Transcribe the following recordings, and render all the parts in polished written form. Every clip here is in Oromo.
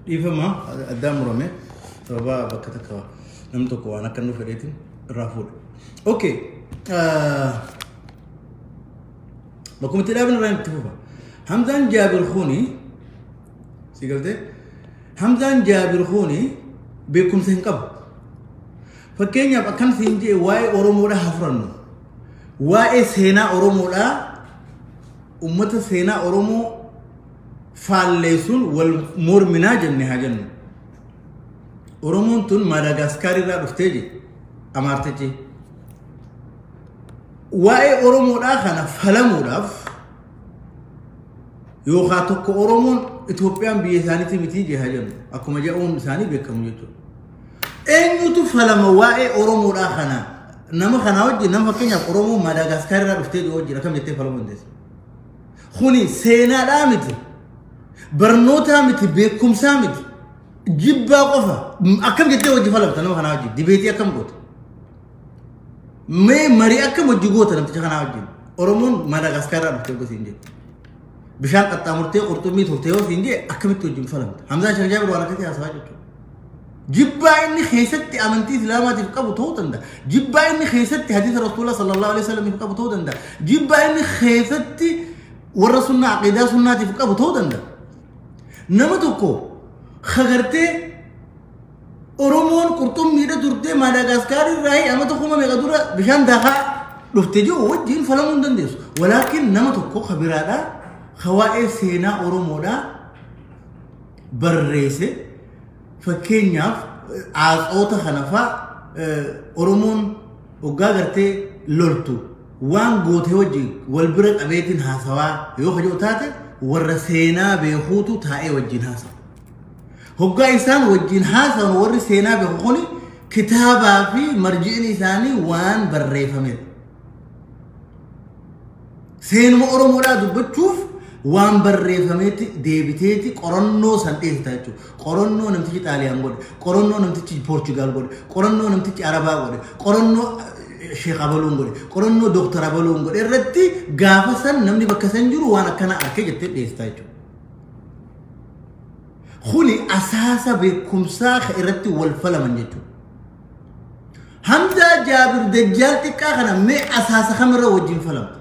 Dhiifama addaan murame sababa bakka takka namni tokko waan akka nu fedheetiin irraa fuudhe. Okay. Bakkuma itti dhaabne irraa itti fufa. Hamzaan Jaabir kuni si galtee, Hamzaan Jaabir kuni beekumsa hin qabu. Fakkeenyaaf akkan siin jee, waa'ee Oromoodhaa haa furannu. Waa'ee seenaa Oromoodhaa, ummata seenaa Oromoo faalleessuun wal morminaa jenne haa jennu. Oromoon tun Maadaagaskaar irraa dhuftee je Amaartichi. Waa'ee Oromoodhaa kana falamuudhaaf yookaan tokko Oromoon Itoophiyaan biyya isaaniitii mitii jee haa jennu. Akkuma jedhuun isaanii beekamu jechuudha. Eenyutu falama waa'ee Oromoodhaa kana? Nama kanaa wajjin, nama fakkeenyaaf Oromoo Maadaagaskaar irraa dhuftee jiru wajjin akkam jettee falamuu dandeessa? Kuni seenaadhaa miti. Barnootaa miti, beekumsaa miti. Jibbaa qofa. Akkam jettee wajji falamta nama kanaa wajjin? Debate akkam goota? Mee marii akkam wajji goota namticha kanaa wajjin? Oromoon Maadaagaskaar irraa dhuftee gosi hin jedhu. Bishaan qaxxaamurtee qurxummii turtee yoo siin jee akkamitti wajjin falamta? Hamzaan Sheekh Jaabir waan akkasii haasawaa jechuudha. Jibbaa inni keessatti amantii Islaamaatiif qabu ta'uu danda'a. Jibbaa inni keessatti hadiisa Rasuula sallallahu alaihi wasallam qabu ta'uu danda'a. Jibbaa inni keessatti warra sunnaa, aqiidaa sunnaatiif qabu ta'uu danda'a. Nama tokko hagartee Oromoon qurxummiidha turtee Maadaagaskaar irraa amata 5000 dura bishaan daakaa dhufte jiru wajjin falamuu hin dandeessu. Walaakin nama tokko kabiraadhaa ka waa'ee seenaa Oromoodhaa barreesse, fakkeenyaaf aaxoota kana faa, Oromoon hoggaa gartee loltu waan goote wajjin wal bira qabeetiin haasawaa yoo kajoo taate, warra seenaa beekuutu taa'ee wajjin haasawa. Hoggaa isaan wajjin haasawan, warri seenaa beeku kuni kitaabaa fi marji'in isaanii waan barreeffamedha. Seenuma Oromoodhaa dubbachuuf waan barreeffameeti deebiteeti qorannoo san dhiyeessita jechuudha. Qorannoo namtichi Xaaliyaan godhe, qorannoo namtichi Poorchugaal godhe, qorannoo namtichi Arabaa godhe, qorannoo Sheekh Abaluun godhe, qorannoo Dooktar Abaluun godhe irratti gaafa san namni bakka san jiru waan akkana arke jettee dhiyeessita jechuudha. Kuni asaasa beekumsaa irratti wal falaman jechuudha. Hamzaa Jaabir Dajjaal xiqqaa kana mee asaasa kamirra wajjin falamta?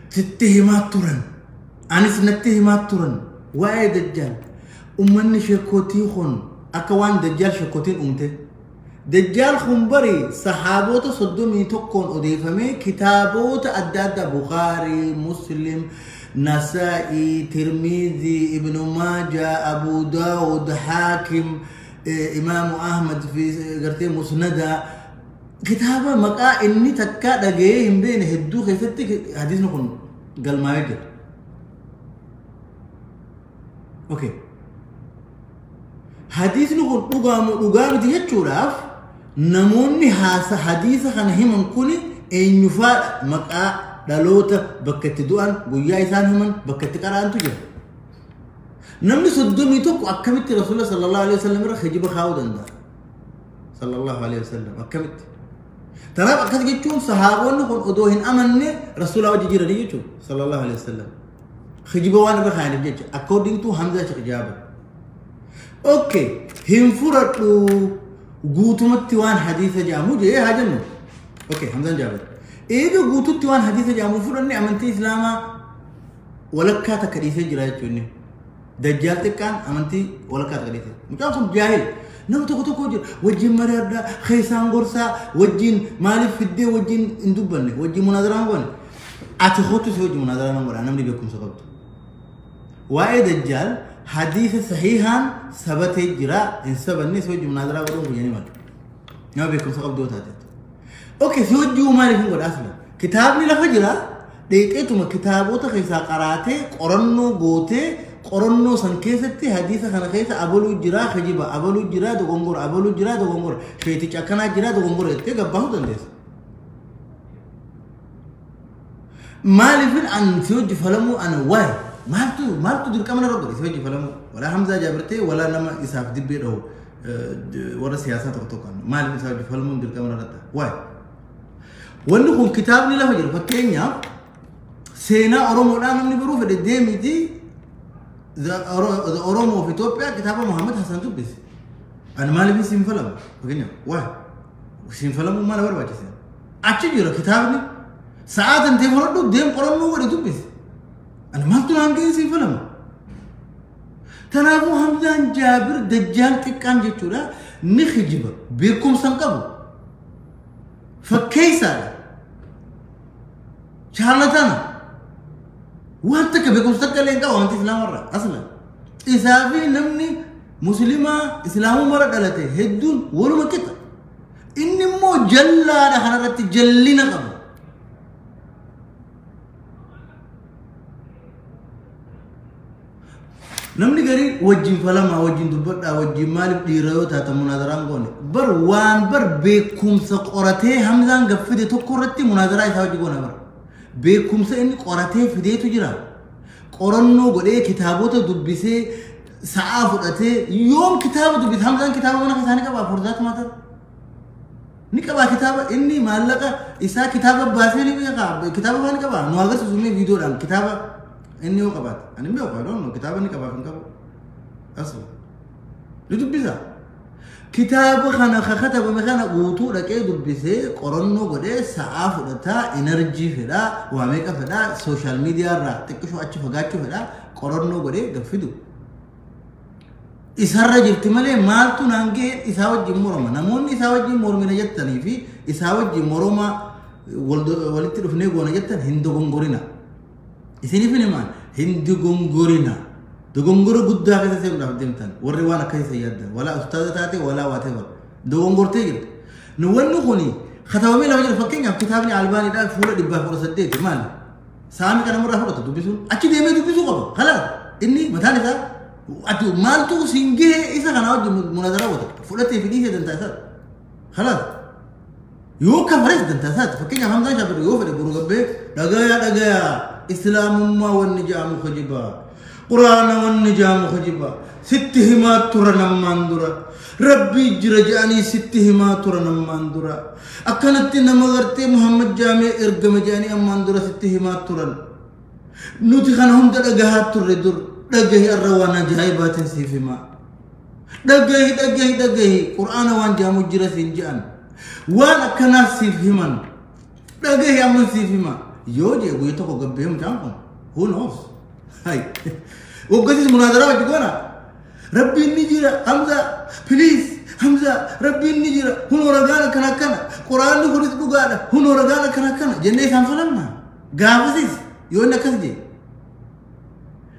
Sitti himaa turan. Anis natti himaa turan. Waa'ee Dajjaal. Uummanni sheekootii kun akka waan Dajjaal sheekootiin uumte. Dajjaal kun bari sahaabota 31n odeeffamee kitaabota adda addaa Bukaarii, Muslim, Nasaa'ii, Tirmizii, Ibnu Maajaa, Abu Daawud, Haakim, Imaamu Ahmad fi gartee Musnada, kitaaba maqaa inni takkaa dhaga'ee hin beekne hedduu keessatti hadiisni kun galmaa'ee jira. Okay. Hadiisni kun dhugaamu dhugaa miti jechuudhaaf namoonni haasa hadiisa kana himan kun eenyufaadha? Maqaa, dhaloota, bakka itti du'an, guyyaa isaan himan, bakka itti qara'antu jira. Namni 31 akkamitti Rasuula sallallahu alaihi wasallam irra kijiba kaa'uu danda'a? Sallallahu alaihi wasallam akkamitti? Tanaaf akkas jechuun sahaabonni kun odoo hin amanne Rasuula wajji jiranii jechuudha sallallahu alaihi wasallam. Kijiba waan irra kaa'aniif jecha according to Hamza Sheikh Jaabir. Okay, hin fudhadhu guutumatti waan hadiisa jedhamu jee haa jennu. Okay, Hamzaan Jaabir. Eega guututti waan hadiisa jedhamu fudhanne, amantii Islaamaa walakkaa takka dhiisee jira jechuun. Dajjaal xiqqaan amantii walakkaa takka dhiisee. Mucaan kun jaahil. Nama tokko tokko jira. Wajjin mari'adhaa, keessaan gorsaa, wajjin maaliif fiddee wajjin hin dubbanne, wajjin munaazaraa hin goone? Ati kootu si wajjin munaazaraa nan godha, namni beekumsa qabdu. Waa'ee Dajjaal hadiisa sahihaan sabatee jira hin sabanne, si wajjin munaazaraa godhuun kun jedhanii mala. Nama beekumsa qabdu yoo taate. Okay, si wajjin maaliif hin godha asla? Kitaabni lafa jira, dheeqeetuma kitaabota keessaa qaraatee qorannoo gootee, qorannoo san keessatti hadiisa kana keessa abaluu jira kijiba, abaluu jira dogongora, abaluu jira dogongora, sheeticha akkanaa jira dogongora jettee gabbaasuu dandeessa. Maaliifin an si wajji falamuu ana waa'ee maaltu dirqama narra godhe si wajji falamuu? Walaa Hamzaa Jaabirtee, walaa nama isaaf dibbee dhahu, warra siyaasaa tokko tokko, maaliif isaa wajji falamuun dirqama narra ta'a? Waa'ee wanni kun kitaabni lafa jiru, fakkeenyaaf seenaa Oromoodhaa namni baruu fedhe deemiti. The Oromo of Ethiopia kitaaba Muhammad Hassan dubbisi. Ani maaliif siin falamu? Fakkeenyaaf waa siin falamuu maal barbaachise? Achi jira kitaabni sa'aatiin ta'e fudhadhu deem qorannoo godhe dubbisi. Ani maaltu naan ga'ee siin falamu? Kanaafuu Hamzaan Jaabir dajjaal xiqqaan jechuudha ni kijiba beekumsa hin qabu. Fakkeessaadha. Charlatana. Waan takka beekumsa takka illee hin qabu amantii Islaamarraa aslan. Isaa fi namni Muslimaa Islaamummaarra dhalate hedduun waluma qixa. Inni immoo jallaadha kanarratti jallina qaba. Namni garii wajjin falamaa wajjin dubbadhaa wajjin maaliif dhiira yoo taatan munaadaraan goone bar waan bar beekumsa qoratee Hamzaan gaffide tokko irratti munaadaraa isaa wajjin goona bara. Beekumsa inni qoratee fideetu jira. Qorannoo godhee kitaabota dubbisee sa'aa fudhatee yoom kitaaba dubbise Hamzaan kitaaba mana isaanii qaba furdaatu maata. Ni qaba kitaaba inni maallaqa isaa kitaaba baasee ni beeka kitaaba maal qaba nu agarsiisu mee viidiyoodhaan kitaaba inni yoo qabaate ani hin beeku I don't know kitaaba inni qabaaf hin qabu asuma ni dubbisa. Kitaaba kana katabame kana guutuu dhaqee dubbisee qorannoo godhee sa'aa fudhataa enerjii fedhaa waa meeqa fedhaa sooshaal miidiyaa irraa xiqqishoo achi fagaachuu fedhaa qorannoo godhee gaffidu. Isarra jirti malee maaltu naan ga'e isaa wajjin morma namoonni isaa wajjin mormina jettanii fi isaa wajjin moroma walitti dhufnee goona jettan hin dogongorina. Isiniif hin himaan hin dogongorina. Dogongora guddaa keessa seenuudhaaf deemtan warri waan akkasii yaaddan walaa ustaaza taate walaa whatever dogongortee jirti. Nu wanni kuni katabamee lafa jira fakkeenyaaf kitaabni Albaaniidhaa fuula 118 maali? Saami kana irraa fudhata dubbisuun achi deemee dubbisuu qaba. Kalaas inni mataan isaa ati maaltu siin gahee isa kana wajjin munaazaraa goota fudhatee fi dhiisee dantaa isaati. Kalaas yoo kafares dantaa isaati fakkeenyaaf Hamzaan Shaabir yoo fedhe boru gabbee dhagayaa dhagayaa islaamummaa wanni jedhamu kijibaa. Quraana wanni jedhamu kijibaa. Sitti himaa turan ammaan dura. Rabbii jira jedhanii sitti himaa turan ammaan dura. Akkanatti nama gartee Muhammad jaamee ergame jedhanii ammaan dura sitti himaa turan. Nuti kana hunda dhagahaa turre dur. Dhagahi irra waan ajaa'ibaatiin siif himaa. Dhagahi dhagahi dhagahi quraana waan jedhamu jira siin jedhan. Waan akkanaa siif himan. Dhagahi amma siif hima. Yoo jee guyyaa tokko gabbee mucaan kun who knows? Hai. Waggasis munaadaraa wajji goona. Rabbiin ni jira Hamza please Hamza Rabbiin ni jira hunoo ragaan akkana akkana quraanni kunis dhugaadha hunoo ragaan akkana akkana jennee isaan falamna. Gaafasis yoo inni akkas jee.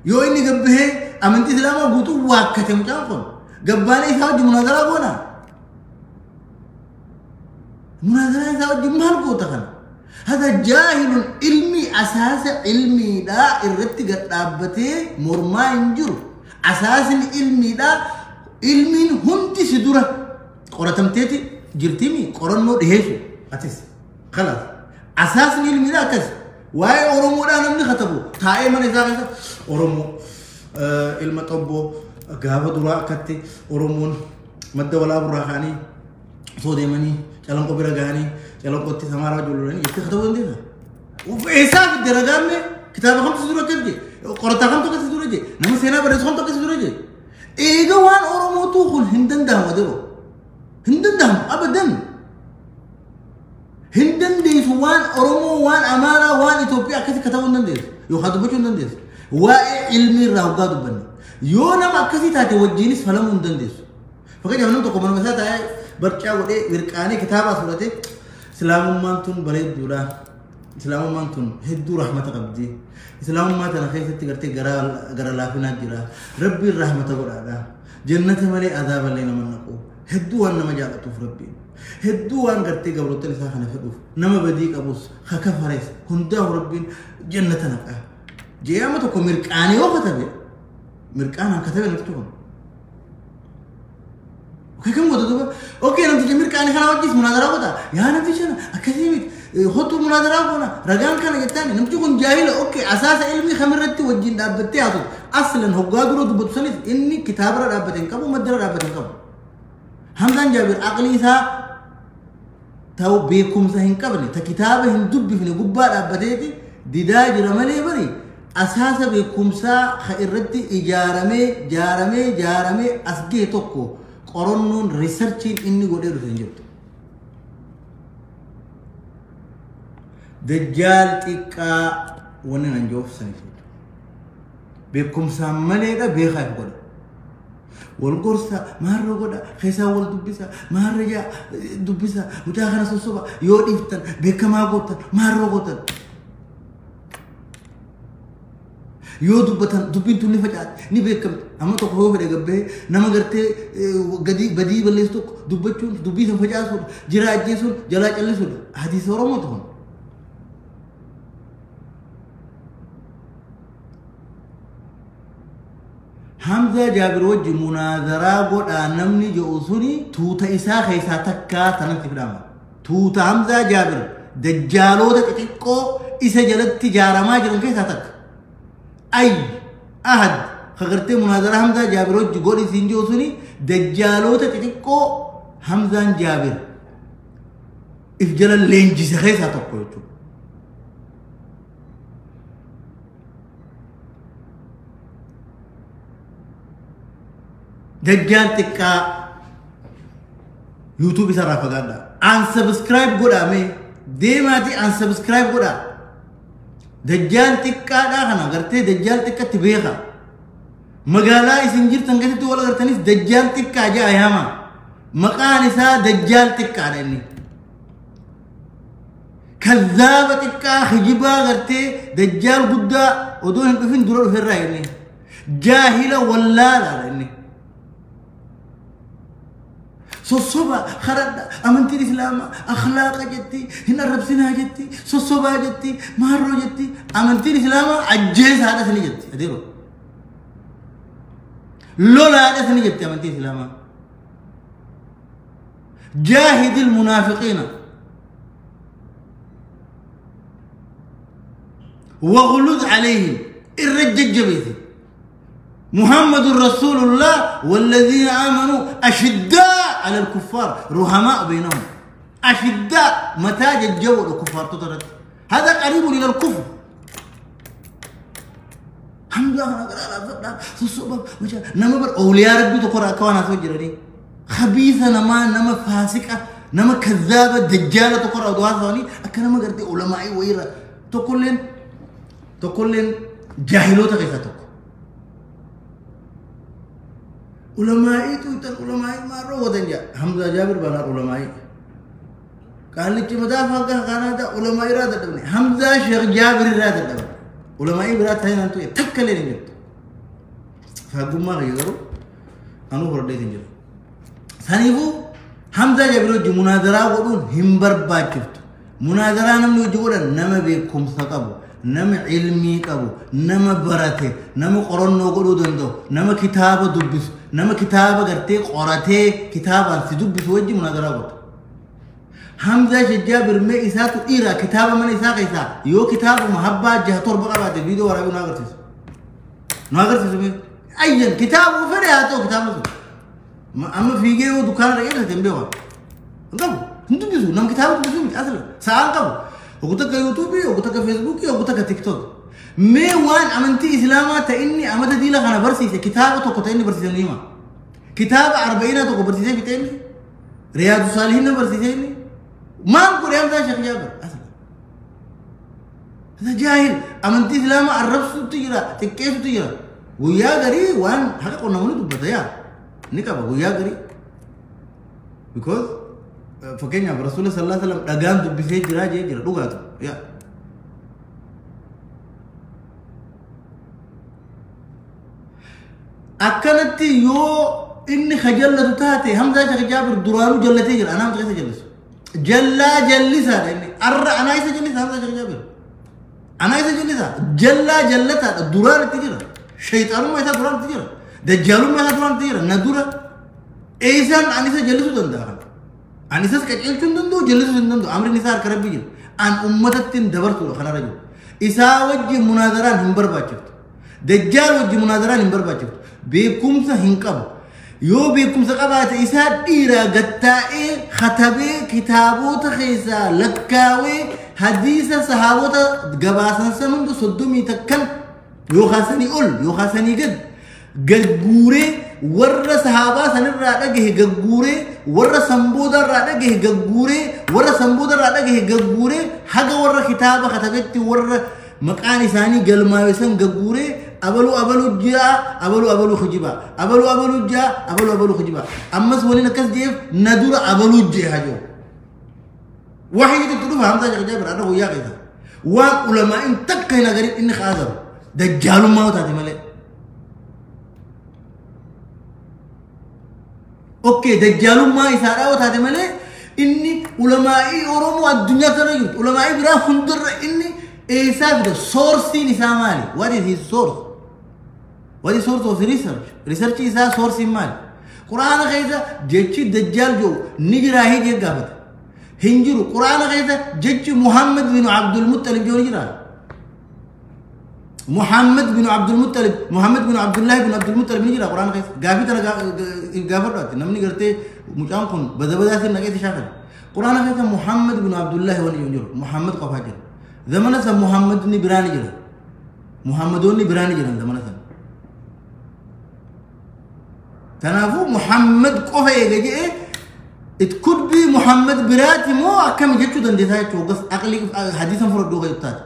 Yoo inni gabbahee amantii Islaamaa guutuu waakkate mucaan kun gabbaanee isaa wajji munaadaraa goona. Munaadaraa isaa wajji maal goota kana? Hada jaahilun ilmi asaasa ilmiidhaa irratti gad dhaabbatee mormaa hin jiru. Asaasni ilmiidhaa ilmiin hundi si dura qoratamteeti jirtimi qorannoo dhiheessu atis kalaas. Asaasni ilmiidhaa akkas. Waa'ee Oromoodhaa namni katabu taa'ee mana isaa keessa Oromoo ilma xobboo gaafa duraa akkatti Oromoon madda walaaburraa ka'anii osoo deemanii calanqoo bira gahanii calanqootti samaaraa wajjin lolanii jettee katabuu dandeessa. Eessaa fidde ragaamme kitaaba kamtu si dura akkas jee qorataa kamtu akkas si dura jee nama seenaa barreessu kamtu akkas si dura jee. Eega waan Oromootu kun hin danda'amu adiroo hin danda'amu abadan. Hin dandeessu waan Oromoo waan Amaaraa waan Itoophiyaa akkasi katabuu hin dandeessu yookaan dubbachuu hin dandeessu. Waa'ee ilmii irraa hoggaa dubbanne yoo nama akkasii taate wajjinis falamuu hin dandeessu. Fakkeenyaaf namni tokko manuma isaa taa'ee barcaa godhee mirqaanee kitaaba fudhatee Islaamummaan tun bareedduudha. Islaamummaan tun hedduu rahmata qabdi. Islaamummaa tana keessatti gartee gara laafinaa jira. Rabbiin rahmata godhaadha. Jannata malee azaaballee nama naqu. Hedduu waan nama jaallatuuf Rabbiin. Hedduu waan gartee gabroottan isaa kana fedhuuf nama badii qabus hakafares hundaa'u Rabbiin jannata naqa. Je'ama tokko mirqaanee yoo katabe mirqaanaan katabe namtichi kun. Okei kan goota duuba. Okei namtichi mirqaanee kana wajjis munaadaraa goota. Yaa namticha akkasii miti. Hotu munaadaraa goona ragaan kana jettaan namtichi kun jaahila okei asaasa ilmii kamirratti wajjin dhaabbattee haasoftu. Aslan hoggaa dura dubbatu sanis inni kitaabarra dhaabbate hin qabu maddarra dhaabbate hin qabu. Hamzaan Jaabir aqlii isaa ta'u beekumsa hin qabne ta kitaaba hin dubbifne gubbaa dhaabbateeti didaa jira malee bari Asaasa beekumsaa irratti ijaaramee jaaramee jaaramee as gahe tokko qorannoon riisarchiin inni godhee dhufe hin jirtu. Dajjaal xiqqaa wanni nan joofsaniif beekumsaan maleedha beekaa if godha. Wal gorsa maarra godha keessaa wal dubbisa maarra jaa dubbisa mucaa kana sossoba yoo dhiiftan beekamaa gootan maarra gootan. Yoo dubbatan dubbiin tun ni facaati ni beekamti. Amma tokko yoo fedhe gabbee nama gartee gadi badii balleessu tokko dubbachuun dubbii san facaasuudha jira ajjeesuun jalaa callisuudha. Hadiisa Oromoo ta'uun. Hamza Jaabir wajji munaazaraa godhaa namni jedhu suni tuuta isaa keessaa takkaa tanatti fidhama. Tuuta Hamza Jaabir dajjaaloota xixiqqoo isa jalatti ijaaramaa jiran keessaa takka. Ay ahad kagartee munaazaraa Hamza Jaabir wajji godhi siin jedhu suni dajjaaloota xixiqqoo Hamzaan Jaabir if jala leenjise keessaa tokko jechuudha. Dajjaal xiqqaa YouTube isarraa fagaadha. Unsubscribe godhaa mee deemaatii unsubscribe godhaa. Dajjaal xiqqaadhaa kana gartee dajjaal xiqqatti beeka. Magaalaa isin jirtan keessatti wal agartanis dajjaal xiqqaa ja'a yaama. Maqaan isaa dajjaal xiqqaadha inni. Kazzaaba xiqqaa hijibaa gartee dajjaal guddaa odoo hin dhufin dura dhuferraa inni. Jaahila wallaalaadha inni. Sossoba karadha amantiin islaamaa akhlaaqa jetti hin arrabsinaa jetti sossobaa jetti maarroo jetti amantiin islaamaa ajjeesaadha sini jetti adeero lolaadha sini jetti amantiin islaamaa. Jaahidil munaafiqiina waghlud alayhim irra jajjabeesi. محمد رسول الله والذين آمنوا أشداء على الكفار رحماء بينهم. أشداء متاج الجو الكفار تطرد. هذا قريب إلى الكفر. الحمد لله نما أولياء ربي تقرأ كوانا سوجرني خبيثة نما نما فاسقة نما كذابة دجالة تقرأ دعاء ثاني أكنما قرأت علماء ويرا تقولين تقولين جاهلوت غيثتك علماء توتن علماء ما روضن جا حمزة جابر بنا علماء قال لك مدافع كان هذا علماء راد دبني حمزة شيخ جابر راد دبني علماء برات هين انتو تكلين جت فقوم ما غيروا أنا هردي تنجر ثانيفو حمزة جابر جو مناظرة ودون همبر باكفت مناظرة نم نجورا نم بكم ثقبو نم علمي قبو نم برته نم قرن نقولو دندو نم كتاب دبس نم كتاب قرتي قرته كتاب سدبس وجه مناظرة بود حمزة جابر ما إساتو إيرا كتاب من إساق إساق يو كتاب محبة جه تربة بعد الفيديو وراء ناقرتس ناقرتس أيًا كتاب وفرع هاتو كتاب أما في جيو دكان رجال تنبيه قبو ندبسو نم كتاب دبسو أصلا ساعة قبو وقتك يوتيوب وقتك فيسبوك وقتك تيك توك مي وان أمنتي إسلاما تإني أمد دي لك أنا برسي كتابة تقطعني برسي نيما كتاب 40 تقو برسي في تاني رياض الصالحين برسي تاني ما نقول يا شيخ جابر أصلا هذا جاهل أمنتي إسلاما الربس تجرا تكيف تجرا ويا غري وان حقا قلنا منو تبطيا نكابا ويا غري because fakkeenyaaf Rasuula sallallahu alaihi wasallam dhagaan dubbisee jira jee jira dhugaatu yaa akkanatti yoo inni khajallatu taate Hamza Sheekh Jaabir duraanuu jallatee jira anaa isa jallisu jallaa jallisaadha inni arra anaa isa jallisa Hamza Sheekh Jaabir anaa isa jallisa jallaa jallataadha duraan itti jira shayxaanummaa isaa duraan itti jira dajjaalummaa isaa duraan itti jira na dura eeysaan an isa jallisuu danda'a أنا إساس كأنتم دندو جلسوا دندو أمر النساء كربيجين أن أمتتين دبرتوا خنا رجل إسا وجه مناظران هم برباچفت دجال وجه مناظران هم برباچفت بكم سهنقب يو بكم سقبات إسا ديرا قتائي خطبي كتابو تخيسا لكاوي حديث صحابوتا قباسا سنندو صدومي تكن Yookaan sanii ol yookaan sanii gad gagguuree warra sahaabaa sanirraa dhagahe gagguuree warra sanboodarraa dhagahe gagguuree warra sanboodarraa dhagahe gagguuree haga warra kitaaba katabetti warra maqaan isaanii galmaawe san gagguuree abaluu abaluu jira abaluu abaluu kijibaa abaluu abaluu jira abaluu abaluu kijibaa ammas waliin akkas jeef na dura abaluu jee hajoo waxii itti dhufa Hamzaa Sheekh Jaabir arra guyyaa keessa waan ulamaa'in takka hin agarin inni kaasaru dajjaalummaa yoo taate malee. Okay, dajjaalummaa isaadhaa yoo taate malee inni ulamaa'ii Oromoo addunyaa kana jirtu ulamaa'ii biraa hundarra inni eessaa fida? Soorsiin isaa maali? What is his source? What is source of research? Research isaa soorsiin maali? Quraana keessa jechi dajjaal jiru ni jiraa hijee gaafata. Hin jiru. Quraana keessa jechi Muhammad bin Abdul Muttalib jiru ni jiraa? Muhammad bin Abdul Muttalib, Muhammad bin Abdullah bin Abdul Muttalib ni jira Quraana keessa. Gaafii tana gaafadhu namni gartee mucaan kun bada badaa sirna keessa shaakala. Quraana keessa Muhammad bin Abdullah wani jiru. Muhammad qofaa jira. Zamana san Muhammad ni biraa ni jira. Muhammadoonni biraa ni jiran zamana san. Kanaafuu Muhammad qofa eega jedhee it could be Muhammad biraati moo akkami jechuu dandeessaa jechuudha. Gas aqlii hadiisan fudhadhuu kan taate.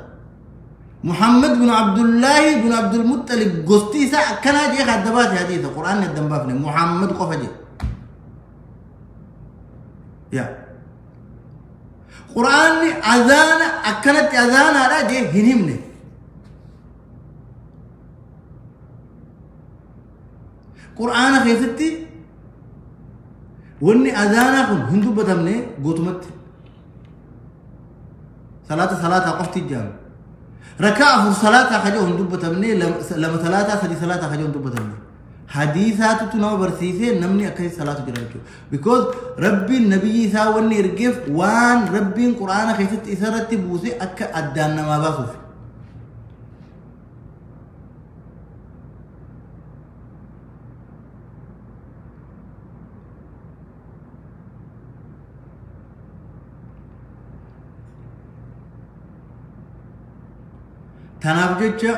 Muhammad bin Abdullahi bin Abdul Muttalib gosti isaa akkanaa jee adda baase hadiisa Quraanni adda hin baafne Muhammad qofa jee. Yaa. Quraanni azaana akkanatti azaanaadha jee hin himne. Quraana keessatti wanni azaanaa kun hin dubbatamne guutumatti. Salaata salaataa qofti ijaaru. Rakaa afur salaataa kajoo hin dubbatamne, lama salaataa sadi salaataa kajoo hin dubbatamne. Hadiisaatutu nama barsiisee namni akkasii salaatu jira jechuudha. Because Rabbiin nabiyyi isaa wanni ergeef waan Rabbiin Quraana keessatti isarratti buuse akka addaan namaa baasuuf. Tanaaf jecha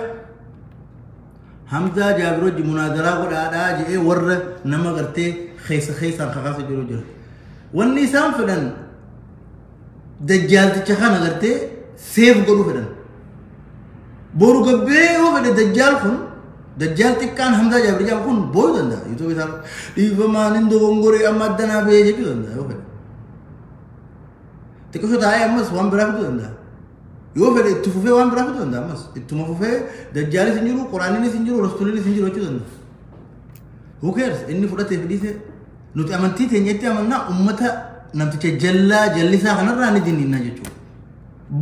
Hamzaa Jaabir wajji munaadaraa godhaadhaa jedhee warra nama gartee keessa keessaan kakaasa jiru jira. Wanni isaan fedhan dajjaalticha kana gartee seef godhuu fedhan. Boru gabbee yoo fedhe dajjaal kun dajjaal xiqqaan Hamzaa Jaabir jedhamu kun booyuu danda'a. YouTube isaa dhiifamaan hin dogongoree amma addanaa bahee jechuu danda'a yoo fedhe. Xiqqisho taa'ee ammas waan biraa fiduu danda'a. Yoo fedhe itti fufee waan biraa fiduu danda'a ammas. Ittuma fufee dajjaalis hin jiru, quraaninis hin jiru, rasuulinis hin jiru jechuu danda'a. Who cares? Inni fudhatee fidhiise nuti amantii teenyatti amannaa ummata namticha jallaa jallisaa kanarraa ni dinninnaa jechuudha.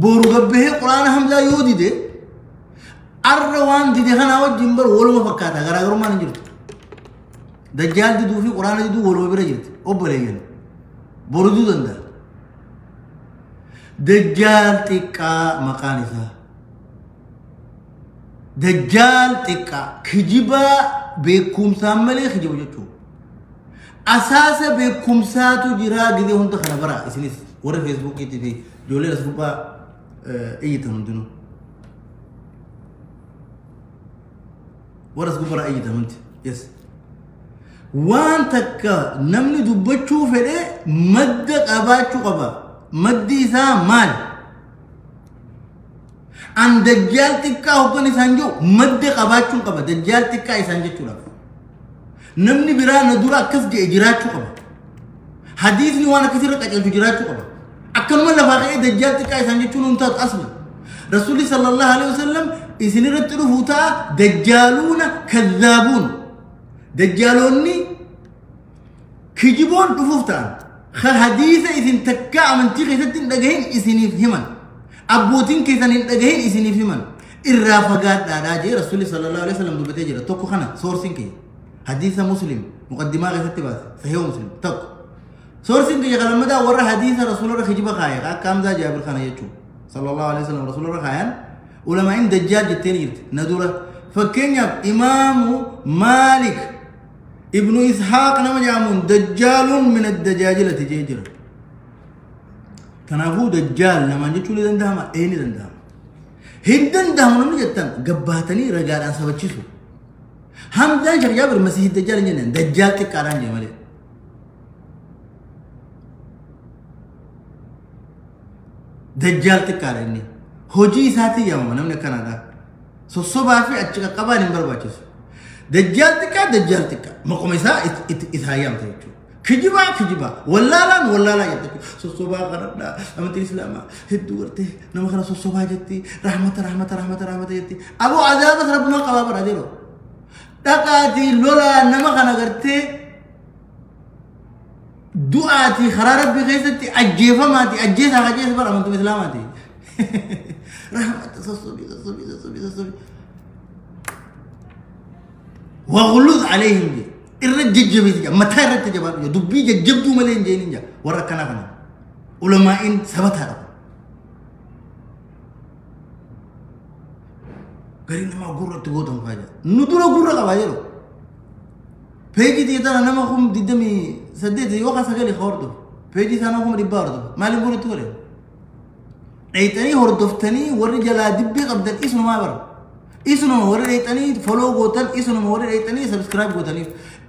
Boru gabbahee quraana Hamzaa yoo dide arra waan dide kanaa wajjin baru waluma fakkaata, garaagarummaan hin jirtu. Dajjaal diduu fi quraana diduu waluma bira jirti. Obboleeyyan boru diduu danda'a. Dajjaal xiqqaa maqaan isaa. Dajjaal xiqqaa kijibaa beekumsaan malee kijibu jechuudha. Asaasa beekumsaatu jira gizee hunda kana bara isinis warra Feesbuukiitii fi ijoollee as gubbaa iyyitan hundinuu. Warra as gubbaa iyyitan hundi. Yes. Waan takka namni dubbachuu fedhe madda qabaachuu qaba. Maddi isaa maali? An dajjaal xiqqaa hoggan isaan jiru madda qabaachuun qaba. Dajjaal xiqqaa isaan jechuudhaaf. Namni biraa na dura akkas jedhe jiraachuu qaba. Hadiisni waan akkasirra qaceelchu jiraachuu qaba. Akkanuma lafaa ka'ee dajjaal xiqqaa isaan jechuun hin taatu asla. Rasuulli sallallahu alaihi wasallam isinirratti dhufuu ta'a dajjaaluuna kazzaabuun. Dajjaaloonni kijiboon dhufuuf ta'an. Hadiisa isin takkaa amantii keessatti hin dhagahin isiniif himan. Abbootiin keessan hin dhagahin isiniif himan. Irraa fagaadhaadhaa jee Rasuulli sallallahu alaihi wasallam dubbatee jira. Tokko kana soorsiin kiyya. Hadiisa Muslim muqaddimaa keessatti baase. Sahih Muslim tokko. Soorsiin kiyya kan lammataa warra hadiisa Rasuularra kijiba kaaye akka Hamzaa Jaabir kana jechuudha. Sallallahu alaihi wasallam Rasuularra kaayan ulamaa'in dajjaal jetteen jirti na dura. Fakkeenyaaf Imaamu Maalik Ibnu Ishaaq nama jedhamuun dajjaaluun min addajaajilati jee jira. Kanaafuu dajjaal namaan jechuun ni danda'ama? Ee, ni danda'ama. Hin danda'amu namni jettan gabbaatanii ragaadhaan sabachiisu. Hamzaan Sheekh Jaabir Masiihii Dajjaal hin jenneen Dajjaal xiqqaadhaan jee malee. Dajjaal xiqqaadha inni. Hojii isaatiin yaamama namni akkanaadha. Sossobaa fi achi qaqqabaan hin barbaachisu. Dajjaal xiqqaa Dajjaal xiqqaa. Maquma isaa isaa yaamta jechuudha. Kijibaa kijibaa wallaalaan wallaalaa jette sossobaa kanadha amantiin islaamaa hedduu gartee nama kana sossobaa jetti rahmata rahmata rahmata rahmata jetti aboo azaabas rabbumaa qabaa bara jedhu dhaqaatii lolaa nama kana gartee du'aatii karaa rabbii keessatti ajjeefamaatii ajjeesaa ajjeesa bara amantii islaamaati rahmata sossobii sossobii sossobii sossobii waghluz alayhim je irra jajjabeeti jaa mataa irratti jabaadhu jaa dubbii jajjabduu malee hin jeenin jaa warra akkanaa kana ulamaa'iin sabataadha. Garii namaa gurra itti gootan faa jaa nu dura gurra qabaa jedhu peejii tiyya nama 28,000 yookaan 9 ka hordofu peejii isaa nama 100,000 hordofu maaliif gurra itti godhe dheeyxanii hordoftanii warri jalaa dibbee qabdan isunumaa bara isunuma warri dheeyxanii follow gootan isunuma warri dheeyxanii subscribe gootaniif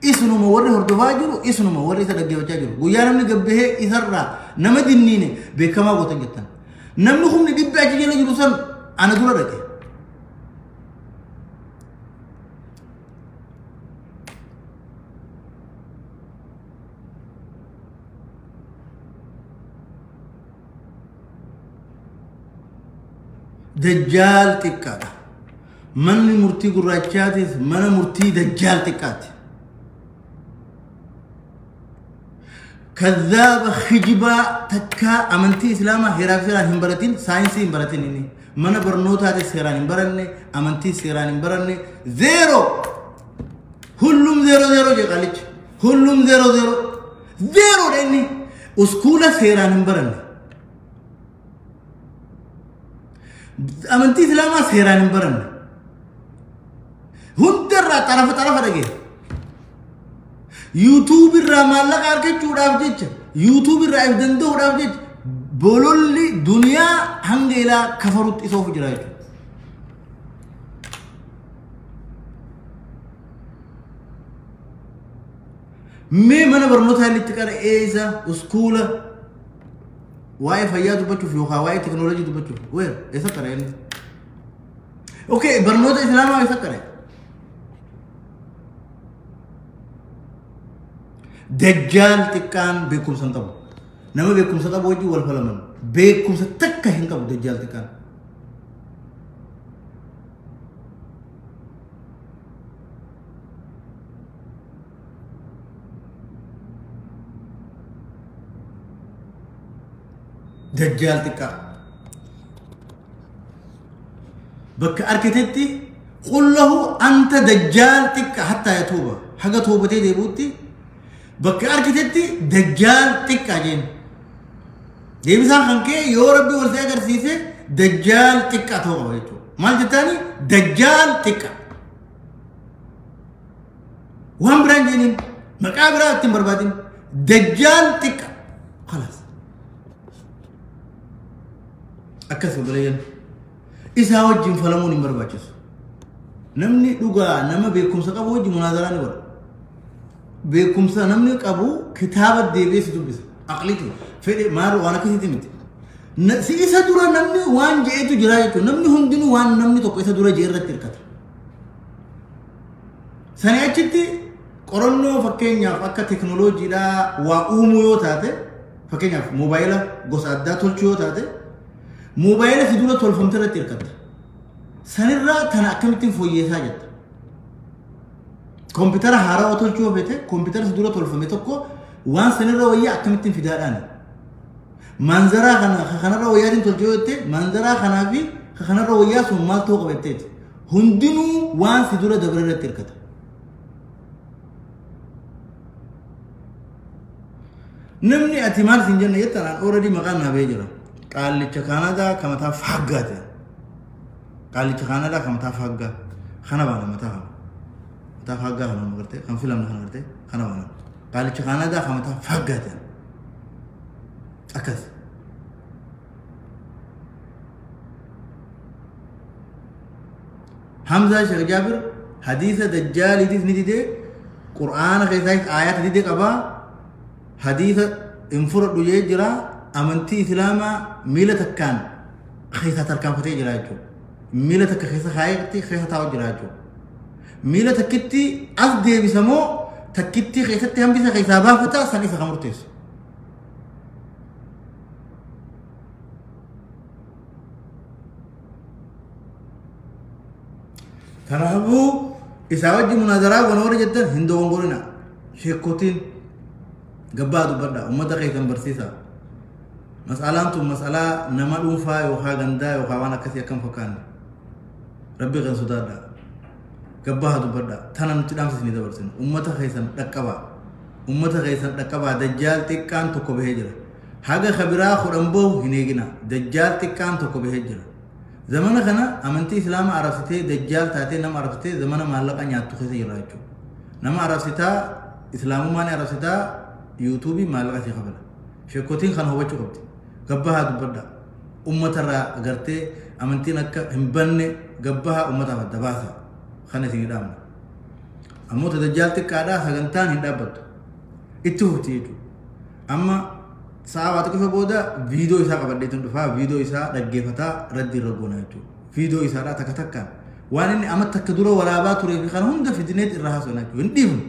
isunuma warri hordofaa jiru isunuma warri isa dhaggeeffachaa jiru guyyaa namni gabbahee isarraa nama dinniine beekamaa gootan jettan namni 100,000 achi jala jiru san ana dura dhaqe. Dajjaal xiqqaadha. Manni murtii gurraachaatis mana murtii dajjaal xiqqaati. Kazzaaba kijibaa takkaa amantii islaamaa heeraaf seeraan hin baratin saayinsii hin baratin inni mana barnootaatis seeraan hin baranne amantii seeraan hin baranne zeero hullum zeero zeero jee qaalichi hullum zeero zeero zeeroodha inni uskuula seeraan hin baranne amantii islaamaa seeraan hin baranne hundarraa xarafa xarafa dhagee yuutuub irraa maallaqa argachuudhaaf jecha yuutuub irraa if danda'uudhaaf jecha bololli duniyaa hanga ilaa kafarutti isa ofu jira jechuudha. Mee mana barnootaa inni itti qara'ee isa uskuula waa'ee fayyaa dubbachuuf yookaan waa'ee teknooloojii dubbachuuf weer eessa qara'e inni? Okay, barnoota islaamaa eessa qara'e? Dajjaal xiqqaan beekumsa hin qabu. Nama beekumsa qabu wajjin wal falaman. Beekumsa takka hin qabu dajjaal xiqqaan. Dajjaal xiqqaa. Bakka argitetti qul lahu anta dajjaal xiqqa hattaa yatuuba. Haga toobatee deebi'utti bakka argitetti dajjaal xiqqaa jeen. Deebisaan kan kee yoo rabbi wal si agarsiise dajjaal xiqqaa ta'uu qaba jechuudha. Maal jettaani dajjaal xiqqaa. Waan biraan jeeniin maqaa biraa ittiin barbaadin dajjaal xiqqaa. Khalaas. Akkas obboleeyyan. Isaa wajjin falamuun hin barbaachisu. Namni dhugaa nama beekumsa qabu wajjin munaazaraa ni godha. Beekumsa namni qabu kitaaba deebi'ee si dubbisa. Aqliitu fedhe maal waan akkasiiti miti. Si isa dura namni waan je'etu jira jechuudha. Namni hundinuu waan namni tokko isa dura je'e irratti hirkata. Sanii achitti qorannoo fakkeenyaaf akka teknooloojiidhaa waa uumuu yoo taate fakkeenyaaf moobaayila gosa addaa tolchuu yoo taate moobaayila si dura tolfamte irratti hirkatta. Sanirraa tana akkamittiin fooyyeessaa jetta. Koompitara haarawaa tolchuu yoo feete koompitara si dura tolfame tokko waan sanirra wayyaa akkamittiin fidaadhaani. Manzaraa kana kanarra wayyaatiin tolchuu yoo jette manzaraa kanaa fi kanarra wayyaa sun maal ta'uu qaba jetteeti. Hundinuu waan si dura dabre irratti hirkata. Namni ati maal siin jenne jettan an already maqaan naa bahee jira. Qaallicha Kaanadaa ka mataa faaggaa ta'e. Qaallicha Kaanadaa ka mataa faaggaa. Kana baana mataa kana. Mataa faaggaa kana gartee kan filamne kana gartee kana baana. Qaallicha Kaanadaa ka mataa faaggaa ta'e. Akkas. Hamzaa Sheekh Jaabir hadiisa dajjaaliitis ni didee, Qur'aana keessaayis aayaata didee qabaa, hadiisa hin fudhadhu jee jira, amantii Islaamaa miila takkaan keessaa tarkaanfatee jira jechuudha. Miila takka keessa kaayetti keessa taa'u jira jechuudha. Miila takkitti as deebisamoo takkitti keessatti hambisa keessaa baafata san isa kan murteessu. Kanaafuu isaa wajjin munaazaraa goona warri jettan hin dogongorina. Sheekotiin gabbaa dubbadha, uummata keessan barsiisa. Mas'alaan tun mas'alaa nama dhuunfaa yookaan gandaa yookaan waan akkasii akkam fakkaanne. Rabbi kan sodaadha. Gabbaa dubbadha. Tana nuti dhaamsa isinii dabarsinu. Uummata keessan dhaqqabaa. Uummata keessan dhaqqabaa. Dajjaal xiqqaan tokko bahee jira. Haga kabiraa 10 bahu hin eegina. Dajjaal xiqqaan tokko bahee jira. Zamana kana amantii Islaamaa arabsitee dajjaal taatee nama arabsitee zamana maallaqa nyaattu keessa jirra jechuudha. Nama arabsitaa, Islaamummaa ni arabsitaa, yuutuubii maallaqa sii kafala. Sheekotiin kana hubachuu qabdi. Gabbahaa dubbadha. Uummatarraa agartee amantiin akka hin banne gabbahaa uummataaf adda baasa. Kana isinii dhaamna. Ammoo dajjaal xiqqaadhaa sagantaan hin dhaabbattu. Itti fufti jechuudha. Amma sa'a waa xiqqoo booda viidiyoo isaa qabadheetu dhufaa, viidiyoo isaa dhaggeeffataa raddi irra goona jechuudha. Viidiyoo isaadhaa takka takkaan waan inni amma takka dura waraabaa turee fi kana hunda fidneet irra haasofna jechuudha. Hin dhiifnu.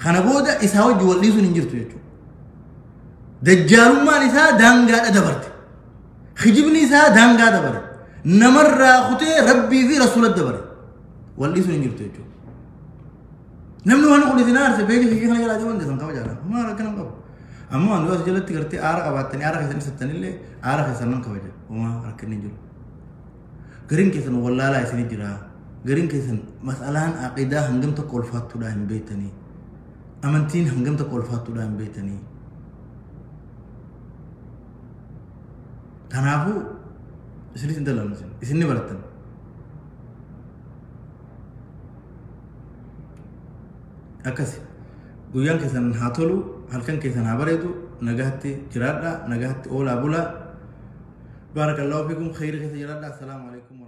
Kana booda isaa wajji wal dhiisuun hin jirtu jechuudha. Dajjaalummaan isaa daangaadha dabarte. Kijibni isaa daangaa dabare. Namarraa kutee Rabbii fi Rasuula dabare. Wal dhiisuun hin jirtu jechuudha. Namni waan kun isin aarse beekii fi kana jalaa deeman san kabajaadha. Homaa rakkina hin qabu. Ammoo ani as jalatti gartee aara qabaattanii aara keessan ibsattanillee aara keessan nan kabaja. Homaa rakkinni hin jiru. Gariin keessan wallaalaa isinii jira. Gariin keessan mas'alaan aqidaa hangam tokko ulfaattuudhaa hin beektanii. Amantiin hangam tokko ulfaattuudhaa hin beektanii. Kanaafuu isinis hin dallannu isin. Isin ni barattan. Akkasi. Guyyaan keessan haa tolu, halkan keessan haa bareedu, nagaatti jiraadhaa, nagaatti oolaa bulaa. Baarakallahu fiikum, khayrii keessa jiraadhaa. Assalaamu alaikum.